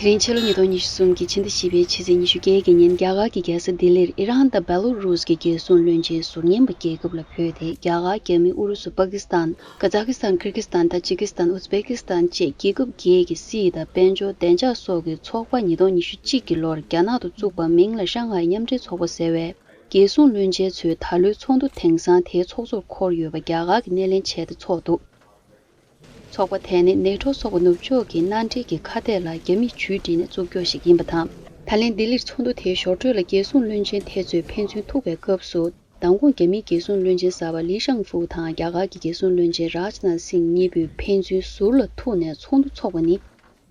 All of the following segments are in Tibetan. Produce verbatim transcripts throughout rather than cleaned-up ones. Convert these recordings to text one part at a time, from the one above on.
དེ་རིང་ཕྱི་ལོ་ཉིས་སྟོང་ཉི་ཤུ་གསུམ་གྱི་ཕྱི་ཟླ་བཞི་པའི་ཕྱི་ཚེས་ཉི་ཤུ་བརྒྱད་ཀྱི་ཉིན། རྒྱ་གར་གྱི་རྒྱལ་ས་ལྡི་ལིར་ཨི་རན་དང་བེ་ལོ་རུས་ཀྱི་རྒྱལ་སྲུང་བློན་ཆེན་ཟུར་ཉན་པ་རྒྱལ་ཁབ་ལ་བོས་ཏེ། རྒྱ་གར། རྒྱ་མི། ཨུ་རུ་སུ། པ་ཀི་སི་ཐན། ཀ་ཛ་ཀི་སི་ཐན། ཀིར་གི་སི་ཐན་དང་ཅི་ཀི་སི་ཐན། ཨུ་ཛི་བེ་ཀི་སི་ཐན་བཅས་རྒྱལ་ཁབ་བརྒྱད་ཀྱི་སྲིད་དང་དཔལ་འབྱོར་བདེ་འཇགས་སོགས་ཀྱི་ཚོགས་པ་ཉིས་སྟོང་ཉི་ཤུ་གཅིག་གི་ལོར་རྒྱ་ནག་ཏུ་བཙུགས་པ་མིང་ལ་ཧྲང་ཧའེ་མཉམ་འབྲེལ་ཚོགས་པ་ཟེར་བས། རྒྱལ་སྲུང་བློན་ཆེན་ཚོས་ད་ལོའི་ཚོགས་འདུ་དེང་སང་དེའི་ཚོགས་གཙོར་འཁོར་ཡོད་པ་རྒྱ་གར་གྱིས་སྣེ་ལེན་བྱས་ཏེ་འཚོགས་འདུག་ཚོགས་པ་དེ་ནི་ནེ་ཊོ་ཚོགས་པ་ནུབ་ཕྱོགས་ཀྱི་མནའ་འབྲེལ་གྱི་ཁ་གཏད་ལ་རྒྱ་མིས་ཇུས་བསྒྲིལ་ནས་བཙུགས་སྐྱོང་ཞིག་ཡིན་པ་དང་། ད་ལན་ལྡི་ལིར་ཚོགས་འདུ་དེའི་ཞོར་འཕྲོས་ལ་རྒྱལ་སྲུང་བློན་ཆེན་དེ་ཚོས་ཕན་ཚུན་ཐུག་པའི་སྐབས་སུ། མདང་དགོང་རྒྱ་མིའི་རྒྱལ་སྲུང་བློན་ཆེན་གསར་པ་ལི་ཤང་ཧྥུའུ་དང་རྒྱ་གར་གྱི་རྒྱལ་སྲུང་བློན་ཆེན་རཱཇ་ནཱཐ་སིང་གཉིས་པོས་ཕན་ཚུན་ཟུར་ལ་ཐུག་ནས་ཚོགས་འདུ་འཚོགས་པ་ནི།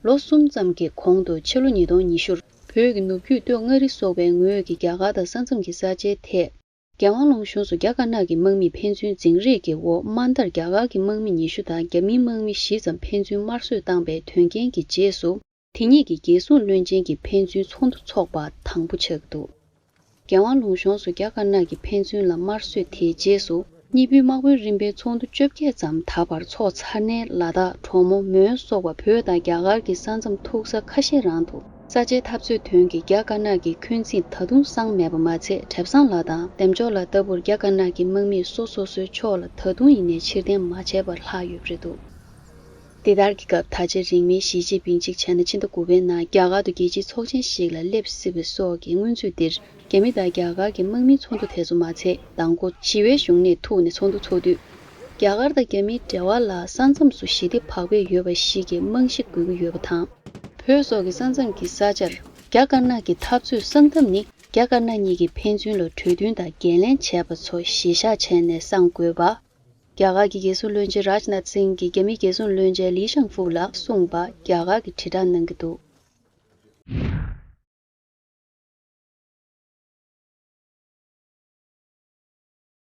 ལོ་གསུམ་ཙམ་གྱི་གོང་དུ་ཕྱི་ལོ་ཉིས་སྟོང་ཉི་ཤུར་བོད་ཀྱི་ནུབ་རྒྱུད་སྟོད་མངའ་རིས་སོགས་པའི་ངོས་ཀྱི་རྒྱ་གར་དང་ས་མཚམས་ཀྱི་ས་ཆའི་ཐད། རྒྱལ་དབང་ལུང་གཤོངས་སུ་རྒྱ་དཀར་ནག་གི་དམག་མིས་ཕན་ཚུན་འཛིང་རེས་ཀྱི་འོག་དམའ་མཐར་རྒྱ་གར་གྱི་དམག་མི་ཉི་ཤུ་དང་རྒྱ་མིའི་དམག་མི་བཞི་ཙམ་ཕན་ཚུན་དམར་གསོད་བཏང་པའི་དོན་རྐྱེན་གྱི་རྗེས་སུ། དེ་ཉིད་ཀྱི་རྒྱལ་སྲུང་བློན་ཆེན་གྱི་ཕན་ཚུན་ཚོགས་འདུ་འཚོགས་པ་དང་པོ་ཆགས་འདུག་རྒྱལ་དབང་ལུང་གཤོངས་སུ་རྒྱ་དཀར་ནག་གི་ཕན་ཚུན་ལ་དམར་གསོད་དེའི་རྗེས་སུ། གཉིས་པོའི་དམག་དཔོན་རིམ་པའི་ཚོགས་འདུ་བཅོ་བརྒྱད་ཙམ་ད་བར་འཚོགས་ཚར་ནས། ལ་དྭགས། གྲོ་མོ། མོན་སོགས་པ་བོད་དང་རྒྱ་གར་གྱི་ས་མཚམས་ཐུག་ས་ཁ་ཤས་རང་དུ། ས་ཆའི་འཐབ་རྩོད་དོན་གྱི་རྒྱ་དཀར་ནག་གི་འཁོན་འཛིན་ད་དུང་སངས་མེད་པ་མ་ཚད། གྲབ་ཚང་ལ་དང་འདེམ་ཅོག་ལ་ལྟ་བུར་རྒྱ་དཀར་ནག་གི་དམག་མིས་སོ་སོ་སོའི་ཕྱོགས་ལ་ད་དུང་ཡིན་ནའི་ཕྱིར་འཐེན་མ་བྱས་པར་ལྷག་ཡོད་པ་རེད་འདུག་དེ་ལྟར་གྱི་སྐབས། ད་ཆ་རིང་མིན་ཞི་ཅིན་ཕིང་གཅིག་བྱས་ན་ཕྱི་ཟླ་དགུ་པའི་ནང་རྒྱ་གར་དུ་རྒྱལ་སྤྱིའི་ཚོགས་ཆེན་ཞིག་ལ་སླེབས་སྲིད་པ་སོགས་ཀྱི་སྔོན་ཚུད་འདིར། རྒྱ་མི་དང་རྒྱ་གར་གྱི་དམག་མིའི་ཚོགས་འདུ་དེ་ཚོ་མ་ཚད། མདང་དགོང་ཞི་བའི་གཞུང་ནས་ཐུག་ནས་ཚོགས་འདུ་འཚོགས་དུས། རྒྱ་གར་དང་རྒྱ་མིའི་འབྲེལ་བ་ལ་ས་མཚམས་སུ་ཞི་བདེ་བག་ཕེབས་ཡོད་པ་ཞིག་གི་རྨང་གཞི་དགོས་ཀྱི་ཡོད་པ་དང་། བོད་སོགས་ཀྱི་ས་མཚམས་ཀྱི་ས་ཆར་རྒྱ་དཀར་ནག་གི་འཐབ་རྩོད་གསང་ཐབས་ནི། རྒྱ་དཀར་ནག་གཉིས་ཀྱི་ཕན་ཚུན་ལ་གྲོས་མཐུན་དང་འགན་ལེན་བྱས་པ་ཚོ་གཞི་བཞག་བྱས་ནས་བསམ་དགོས་པ། རྒྱ་གར་གྱི་རྒྱལ་སྲུང་བློན་ཆེན་རཱཇ་ནཱཐ་སིང་གིས་རྒྱ་མིའི་རྒྱལ་སྲུང་བློན་ཆེན་ལི་ཤང་ཧྥུའུ་ལ་གསུངས་པ་རྒྱ་གར་གྱིས་དྲིལ་བསྒྲགས་གནང་གི་འདུག